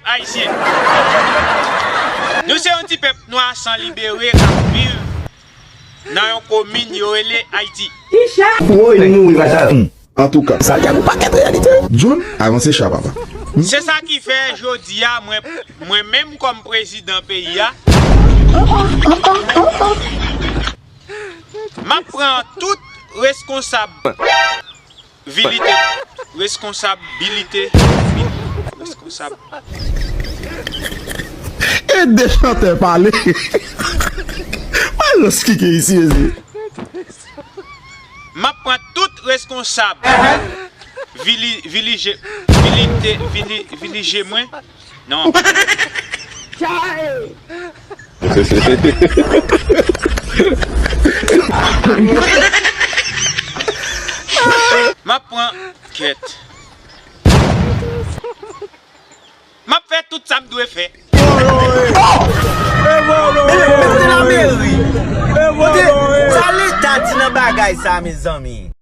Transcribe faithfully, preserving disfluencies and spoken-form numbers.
Ayisyen. Nou se yon ti pèp nwa san libere k ap viv nan yon komin yo rele Ayiti. Woy, nou mouri pata. Antouka, Santiago pakèt reyalite. John, avanse cha papa. Se sa ki fè jodi a mwen mwen menm kòm prezidan peyi a, m ap pran tout reskonsablite, reskonsabilite, reskonsab. E de chantè pale. Malòs ki gen isi ezi. M ap pran tout reskonsab vili, vilije, vilite, vili, vilije mwen. Non. M ap pran kèt. M ap fè tout sa m dwe fè. Mete la meri. Kote sa leta di nan bagay sa mezanmi?